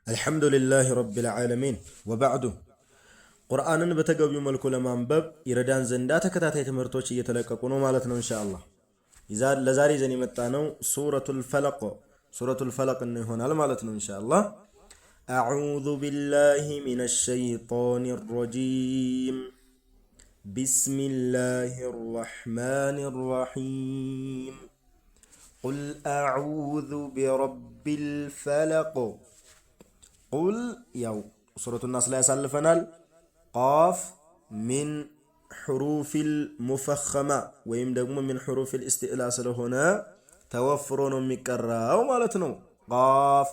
الحمد لله رب العالمين وبعد። ቁርአንን በተገቢው መልኩ ለማንበብ ይረዳን ዘንዳ ተከታታይ ትምህርቶች እየተለቀቁ ነው ማለት ነው ኢንሻአላህ። ለዛሬ ይዘን የመጣ ነው ሱረቱል ፈለቅ፣ ሱረቱል ፈለቅ ይሆናል ማለት ነው ኢንሻአላህ። أعوذ بالله من الشيطان الرجيم، بسم الله الرحمن الرحيم، قل أعوذ برب الفلق። قل ያው ሱረቱ ናስ ላይ ያሳልፈናል። قاف من حروف المفخمة ወይም ደግሞ من حروف الاستعلاء ስለሆነ ተወፍሮ ነው የሚቀራው ማለት ነው። قاف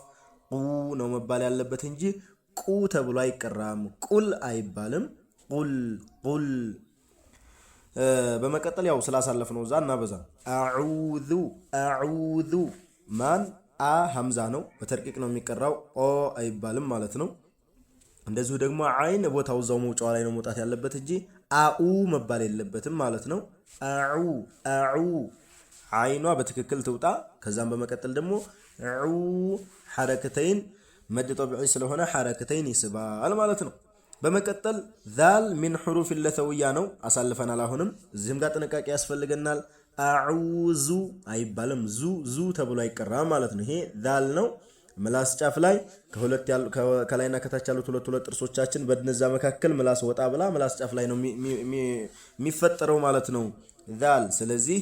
ቁ ነው መባል ያለበት እንጂ ቁ ተብሎ አይቀራም። ቁል አይባልም። قل قل። በመቀጠል ያው ስላሳለፍ ነው እዛ እናበዛ። أعوذ أعوذ ማን አ ሀምዛ ነው፣ በ ترقيق ነው የሚቀራው። ኦ አይባልም ማለት ነው። እንደዚሁ ደግሞ አይን ቦታው እዛው መውጫዋ ላይ ነው መውጣት ያለበት እንጂ አኡ መባል የለበትም ማለት ነው። አዑ አዑ አይኗ በትክክል ትውጣ። ከዛም በመቀጠል ደግሞ ዑ حركتين مد طبيعي ስለሆነ حركتين ይስባል ማለት ነው። በመቀጠል ذال من حروف اللثوية ነው፣ አሳልፈናል። አሁንም እዚህም ጋር ጥንቃቄ ያስፈልገናል። አዑዙ አይባልም። ዙ ዙ ተብሎ አይቀራም ማለት ነው። ይሄ ذال ነው። ምላስ ጫፍ ላይ ከሁለት ከላይና ከታች ያሉት ሁለት ሁለት ጥርሶቻችን በነዛ መካከል ምላስ ወጣ ብላ ምላስ ጫፍ ላይ ነው የሚፈጠረው ማለት ነው ذال። ስለዚህ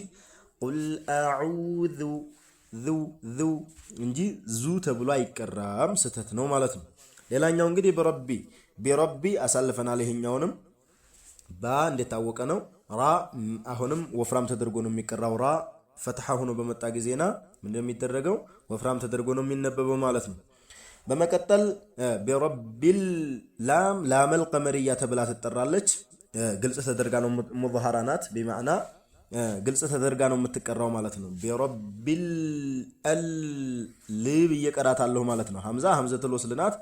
قل أعوذ ዙ ዙ እንጂ ዙ ተብሎ አይቀራም፣ ስህተት ነው ማለት ነው። ሌላኛው እንግዲህ برب برب አሳልፈናል። ይሄኛውንም ባ እንደታወቀ ነው። ራ አሁንም ወፍራም ተደርጎ ነው የሚቀራው። ራ فتحة ሆኖ በመጣ ጊዜና ምንድነው የሚደረገው? ወፍራም ተደርጎ ነው የሚነበበው ማለት ነው። በመቀጠል برب ላም لام القمرية ተብላ ትጠራለች። ግልጽ ተደርጋ ነው مظهرة ናት። بمعنى ግልጽ ተደርጋ ነው የምትቀራው ማለት ነው። برب ال ብዬ ማለት ነው። ሀምዛ همزة الوصل ናት።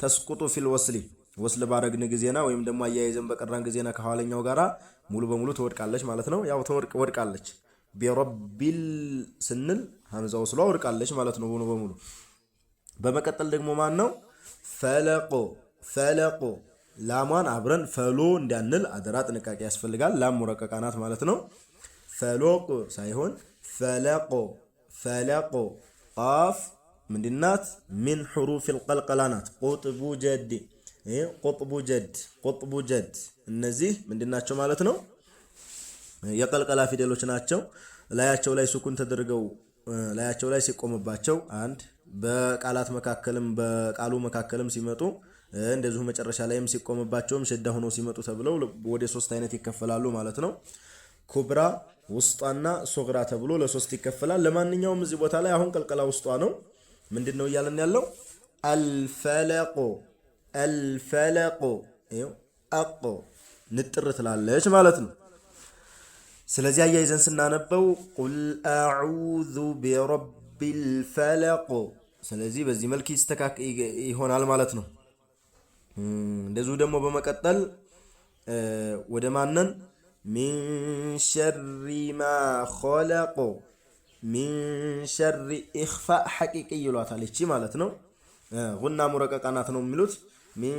تسقط في الوصل وصل ባረግን ጊዜና ወይም ደግሞ አያይዘን በቀራን ጊዜና ከኋለኛው ጋራ ሙሉ በሙሉ ትወድቃለች ማለት ነው። ያው ትወድቅ ወድቃለች። برب ال ስንል ሀምዛ ወስሏ ወድቃለች ማለት ነው ሙሉ በሙሉ። በመቀጠል ደግሞ ማን ነው فلق فلق ላሟን አብረን ፈሎ እንዳንል አደራ ጥንቃቄ ያስፈልጋል። ላም مرققة ናት ማለት ነው። ፈሎቅ ሳይሆን فلق فلق። قاف ምንድናት? من حروف القلقلة ናት። قطب جد قطب جد قطب جد እነዚህ ምንድናቸው ማለት ነው? የ قلقلة ፊደሎች ናቸው። ላያቸው ላይ سكون ተደርገው ላያቸው ላይ ሲቆምባቸው አንድ በቃላት መካከልም በቃሉ መካከልም ሲመጡ እንደዚሁ መጨረሻ ላይም ሲቆምባቸውም شدة ሆኖ ሲመጡ ተብለው ወደ ሶስት አይነት ይከፈላሉ ማለት ነው። كبرى وسطى ና صغرى ተብሎ ለሶስት ይከፈላል። ለማንኛውም እዚህ ቦታ ላይ አሁን قلقلة وسطى ነው። ምንድን ነው እያለን ያለው? الفلق الفلق አቆ ንጥር ትላለች ማለት ነው። ስለዚህ አያይዘን ስናነበው قل أعوذ برب الفلق። ስለዚህ በዚህ መልክ ይሆናል ማለት ነው። እንደዚሁ ደግሞ በመቀጠል ወደ ማነን من شر ما خلق من شر إخفاء حقيقي ይሏታል። ይቺ ማለት ነው غنة مرققة ናት ነው የሚሉት። من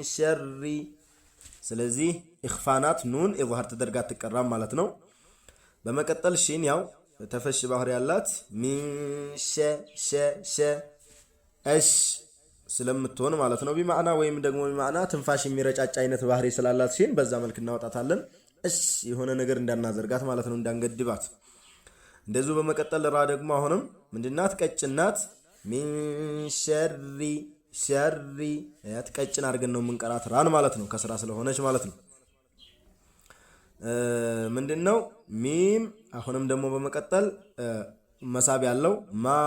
شر ስለዚህ إخفاء ናት ኑን إظهار ተደርጋ አትቀራም ማለት ነው። በመቀጠል ሺን ያው ተፈሽ ባህር ያላት من ሸ ሸ ሸ እሽ ስለምትሆን ማለት ነው። بمعنى ወይም ደግሞ بمعنى ትንፋሽ የሚረጫጭ አይነት ባህሪ ስላላት ሺን በዛ መልክ እናወጣታለን። እሽ የሆነ ነገር እንዳናዘርጋት ማለት ነው፣ እንዳንገድባት። እንደዚሁ በመቀጠል ራ ደግሞ አሁንም ምንድናት? ቀጭናት። من شر شر ያት ቀጭን አድርገን ነው የምንቀራት ራን ማለት ነው፣ كسرة ስለሆነች ማለት ነው። ምንድነው ሚም አሁንም ደግሞ በመቀጠል መሳብ ያለው ما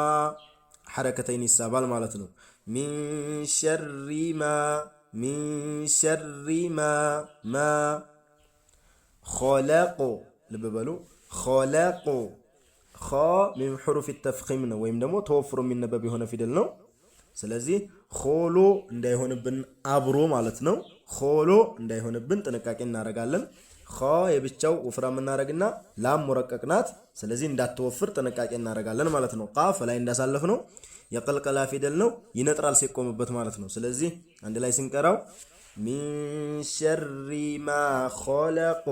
حركتين ይሳባል ማለት ነው። من شر ما من شر ما ما خلق ልብ በሉ خلق خ من حروف التفخيم ነው ወይም ደግሞ ተወፍሮ የሚነበብ የሆነ ፊደል ነው። ስለዚህ ኾሎ እንዳይሆንብን አብሮ ማለት ነው። ኾሎ እንዳይሆንብን ጥንቃቄ እናደርጋለን። ኸ የብቻው ወፍራም እናደርግና ላም مرقق ናት። ስለዚህ እንዳትወፍር ጥንቃቄ እናደርጋለን ማለት ነው። ቃፍ ላይ እንዳሳለፍ ነው። የቀልቀላ ፊደል ነው፣ ይነጥራል ሲቆምበት ማለት ነው። ስለዚህ አንድ ላይ ስንቀራው من شر ما خلق፣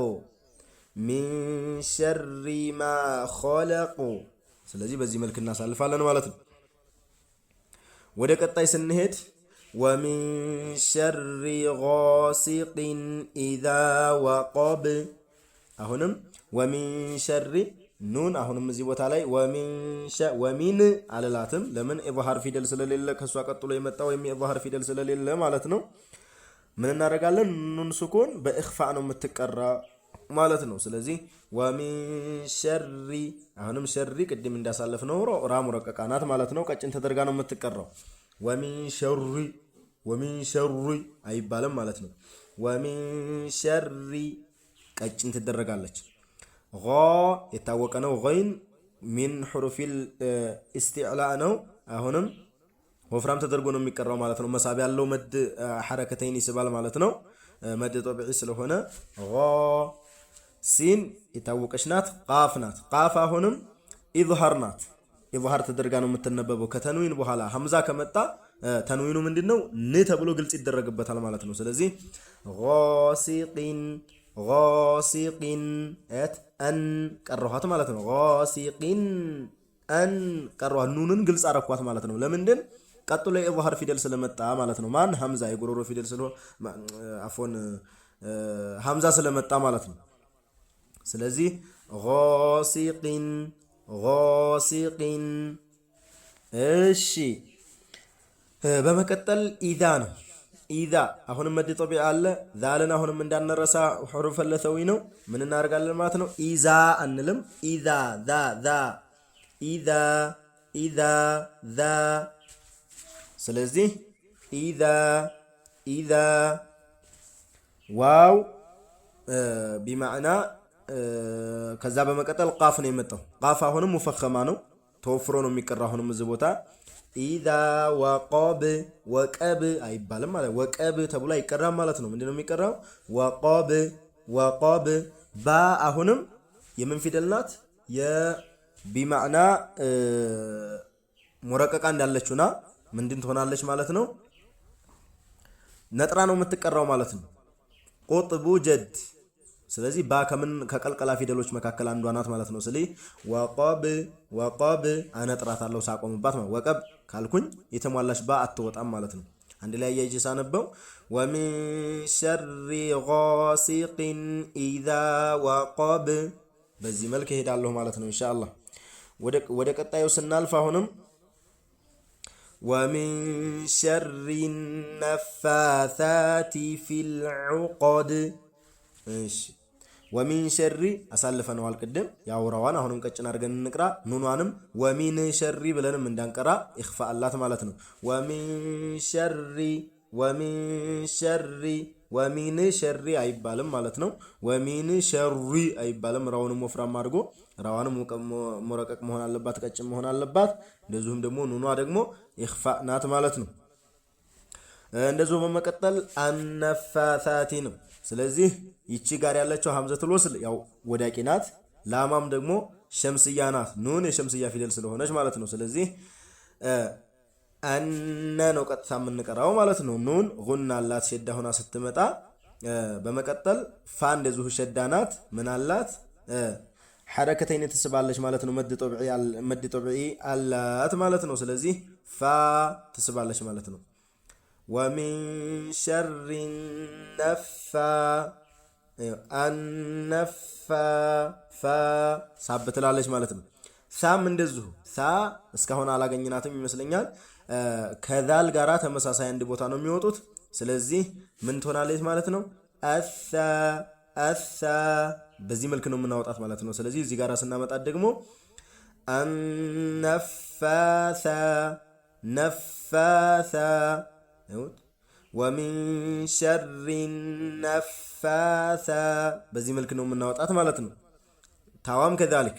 من شر ما خلق። ስለዚህ በዚህ መልክ እናሳልፋለን ማለት ነው። ወደ ቀጣይ ስንሄድ ومن شر غاسق إذا وقب። አሁንም ومن شر ኑን አሁንም እዚህ ቦታ ላይ ومن አልላትም። ለምን? ኢዝሃር ፊደል ስለሌለ ከእሷ ቀጥሎ የመጣ ወይም የኢዝሃር ፊደል ስለሌለ ማለት ነው። ምን እናደርጋለን? ኑን ስኩን በእኽፋ ነው የምትቀራ ማለት ነው። ስለዚህ ومن شر አሁንም شر ቅድም እንዳሳለፍ ነው ራ ሙረቀቃ ናት ማለት ነው። ቀጭን ተደርጋ ነው የምትቀራው። ومن شر ومن شر አይባልም ማለት ነው። ومن شر ቀጭን ትደረጋለች። የታወቀ ነው። ገይን من حروف الاستعلاء ነው። አሁንም ወፍራም ተደርጎ ነው የሚቀራው ማለት ነው። መሳብ ያለው መድ ሐረከተይን ይስባል ማለት ነው። መድ ጠብዒ ስለሆነ ሲን የታወቀች ናት። ቃፍ ናት። ቃፍ አሁንም ኢዝሃር ናት። ኢዝሃር ተደርጋ ነው የምትነበበው። ከተንዊን በኋላ ሐምዛ ከመጣ ተንዊኑ ምንድን ነው? ን ተብሎ ግልጽ ይደረግበታል ማለት ነው። ስለዚህ غاسق غاسق ት አን ቀረኋት ማለት ነው። غاسق አን ቀረኋት። ኑንን ግልጽ አረኳት ማለት ነው። ለምንድን? ቀጥሎ የኢዝሃር ፊደል ስለመጣ ማለት ነው። ማን? ሐምዛ የጉሮሮ ፊደል ስለሆነ አፎን ሐምዛ ስለመጣ ማለት ነው። ስለዚህ غاسق غاسق። እሺ በመቀጠል إذا ነው። إذا አሁንም መድ ጠቢዓ አለ። ዛልን አሁንም እንዳንረሳ حروف لثوي ነው። ምን እናደርጋለን ማለት ነው? ኢዛ አንልም። إذا ዛ ዛ إذا إذا ዛ። ስለዚህ إذا إذا ዋው بمعنى ከዛ በመቀጠል ቃፍ ነው የመጣው። ቃፍ አሁንም ሙፈኸማ ነው፣ ተወፍሮ ነው የሚቀራ። አሁንም እዚህ ቦታ إذا وقب ወቀብ አይባልም ማለት ወቀብ ተብሎ አይቀራም ማለት ነው። ምንድነው የሚቀራው? وقب وقب። ባ አሁንም የምን ፊደል ናት? የ بمعنى ሙረቀቃ እንዳለችውና ምንድን ትሆናለች ማለት ነው? ነጥራ ነው የምትቀራው ማለት ነው። ቁጥቡ ጀድ። ስለዚህ ባ ከምን ከቀልቀላ ፊደሎች መካከል አንዷ ናት ማለት ነው። ስለዚህ وقب وقب አነጥራታለሁ ሳቆምባት ማለት ወቀብ ካልኩኝ የተሟላች ባ አትወጣም ማለት ነው። አንድ ላይ አያይዤ ሳነበው ومن شر غاسق إذا وقب በዚህ መልክ እሄዳለሁ ማለት ነው። ኢንሻአላህ ወደ ቀጣዩ ስናልፍ አሁንም ومن شر النفاثات في العقد። እሺ ومن شر አሳልፈነዋል ቅድም ያውራዋን አሁንም ቀጭን አድርገን እንቅራ። ኑኗንም ومن شر ብለንም እንዳንቀራ ኢኽፋ አላት ማለት ነው። ومن شر ومن شر ومن شر አይባልም ማለት ነው። ومن شر አይባልም። ራውንም ወፍራም አድርጎ ራዋንም ሙረቀቅ መሆን አለባት፣ ቀጭን መሆን አለባት። እንደዚሁም ደግሞ ኑኗ ደግሞ ኢኽፋ ናት ማለት ነው። እንደዚሁ በመቀጠል النفاثات ነው። ስለዚህ ይቺ ጋር ያለችው ሐምዘቱል ወስል ያው ወዳቂ ናት። ላማም ደግሞ ሸምስያ ናት። ኑን የሸምስያ ፊደል ስለሆነች ማለት ነው። ስለዚህ አነ ነው ቀጥታ የምንቀራው ማለት ነው። ኑን ጉና አላት ሸዳ ሆና ስትመጣ። በመቀጠል ፋ እንደዚሁ ሸዳ ናት። ምን አላት? ሐረከተይን ትስባለች ማለት ነው። መድ ጠብዒ አላት ማለት ነው። ስለዚህ ፋ ትስባለች ማለት ነው። ومن شر ነፋ አነፋ ፋ ሳብ ትላለች ማለት ነው። ሳም እንደዚሁ ሳ እስካሁን አላገኝናትም ይመስለኛል። ከዛል ጋራ ተመሳሳይ አንድ ቦታ ነው የሚወጡት። ስለዚህ ምን ትሆናለች ማለት ነው? አሳ አሳ በዚህ መልክ ነው የምናወጣት ማለት ነው። ስለዚህ እዚህ ጋራ ስናመጣት ደግሞ አነፋሳ ነፋሳ ወሚን ሸሪ ነፋሳ በዚህ መልክ ነው የምናወጣት ማለት ነው። ታዋም كذلك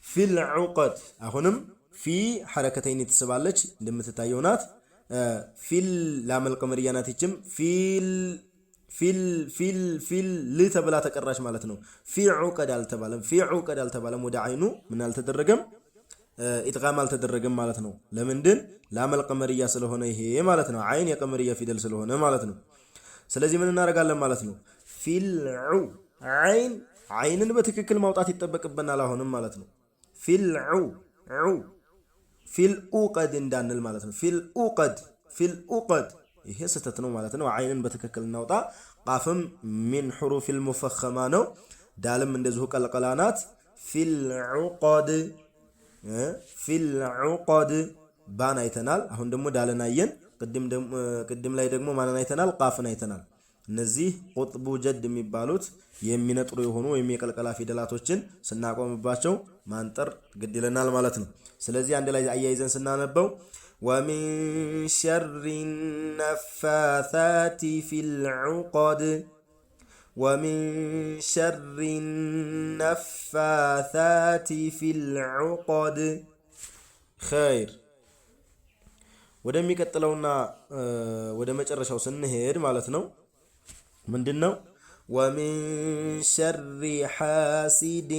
في العقد አሁንም في ሐረከተይን ትስባለች እንደምትታየው ናት። في ال ላመል ቀመርያ ናት። ይችም في ال في ال في ال في ال ል ተብላ ተቀራች ማለት ነው። في عقد አልተባለም። في عقد አልተባለም። ወደ አይኑ ምን አልተደረገም፣ ኢድጋም አልተደረገም ማለት ነው። ለምንድን? لام القمرية ስለሆነ ይሄ ማለት ነው። ዓይን የቀመርያ ፊደል ስለሆነ ማለት ነው። ስለዚህ ምን እናደርጋለን ማለት ነው? في الع ዓይን ዓይንን በትክክል ማውጣት ይጠበቅብናል አሁንም ማለት ነው። في الع ዑ في الኡቀድ እንዳንል ማለት ነው። في الኡቀድ في الኡቀድ ይሄ ስህተት ነው ማለት ነው። ዓይንን በትክክል እናውጣ። ቃፍም من حروف المفخمة ነው። ዳልም እንደዚሁ ቀልቀላ ናት። في العقد في العقد ባን አይተናል። አሁን ደግሞ ዳልን አየን። ቅድም ላይ ደግሞ ማንን አይተናል? ቃፍን አይተናል። እነዚህ قطب جد የሚባሉት የሚነጥሩ የሆኑ ወይም የቀልቀላ ፊደላቶችን ስናቆምባቸው ማንጠር ግድ ይለናል ማለት ነው። ስለዚህ አንድ ላይ አያይዘን ስናነበው ومن شر النفاثات في العقد ومن شر النفاثات في العقد። خير ወደሚቀጥለውና ወደ መጨረሻው ስንሄድ ማለት ነው ምንድን ነው? ومن شر حاسد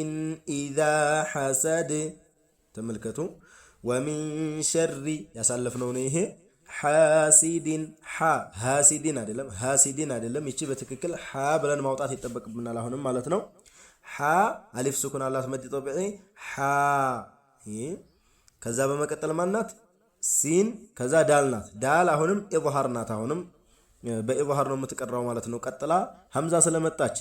إذا حسد። ተመልከቱ። ومن شر ያሳለፍነው ነው ይሄ። حاسد ሓ ሃሲድን አይደለም፣ ሃሲድን አይደለም። ይቺ በትክክል ሓ ብለን ማውጣት ይጠበቅብናል አሁንም ማለት ነው። ሓ ألف سكون አላት مد طبيعي ሓ። ከዛ በመቀጠል ማናት? ሲን። ከዛ ዳል ናት። ዳል አሁንም ኢዝሃር ናት። አሁንም በኢዝሃር ነው የምትቀራው ማለት ነው። ቀጥላ ሀምዛ ስለመጣች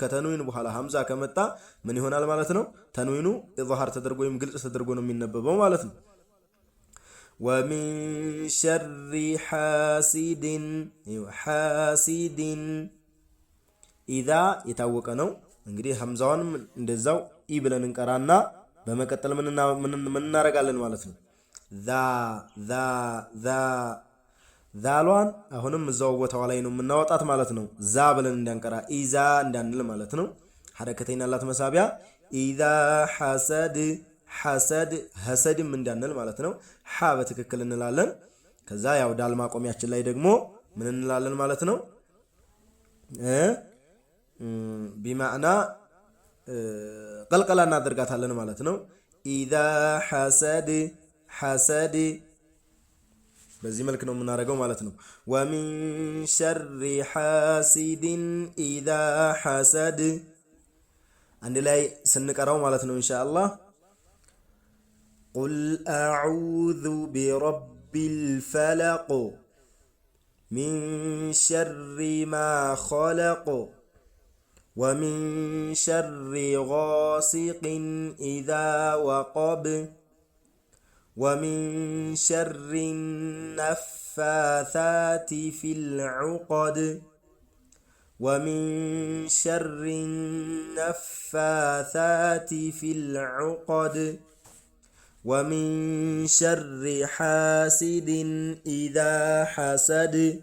ከተንዊን በኋላ ሀምዛ ከመጣ ምን ይሆናል ማለት ነው? ተንዊኑ ኢዝሃር ተደርጎ ወይም ግልጽ ተደርጎ ነው የሚነበበው ማለት ነው። ومن شر حاسد حاسد إذا የታወቀ ነው። እንግዲህ ሀምዛዋንም እንደዛው ኢ ብለን እንቀራና በመቀጠል ምን እናደርጋለን ማለት ነው? ዛ ዛ ዛ ዛሏን አሁንም እዛው ቦታዋ ላይ ነው የምናወጣት ማለት ነው። ዛ ብለን እንዳንቀራ ኢዛ እንዳንል ማለት ነው። حركتين አላት መሳቢያ። إذا حسد ሐሰድ ሐሰድም እንዳንል ማለት ነው። ሐ በትክክል እንላለን። ከዛ ያው ዳል ማቆሚያችን ላይ ደግሞ ምን እንላለን ማለት ነው? بمعنى ቀልቀላ እናደርጋታለን ማለት ነው። إذا حسد حسد በዚህ መልክ ነው የምናደርገው ማለት ነው። ومن شر حاسد إذا حسد አንድ ላይ ስንቀራው ማለት ነው ኢንሻአላህ። قل أعوذ برب الفلق من شر ما خلق ومن شر غاسق إذا وقب ومن شر النفاثات في العقد ومن شر النفاثات في العقد ومن شر حاسد إذا حسد።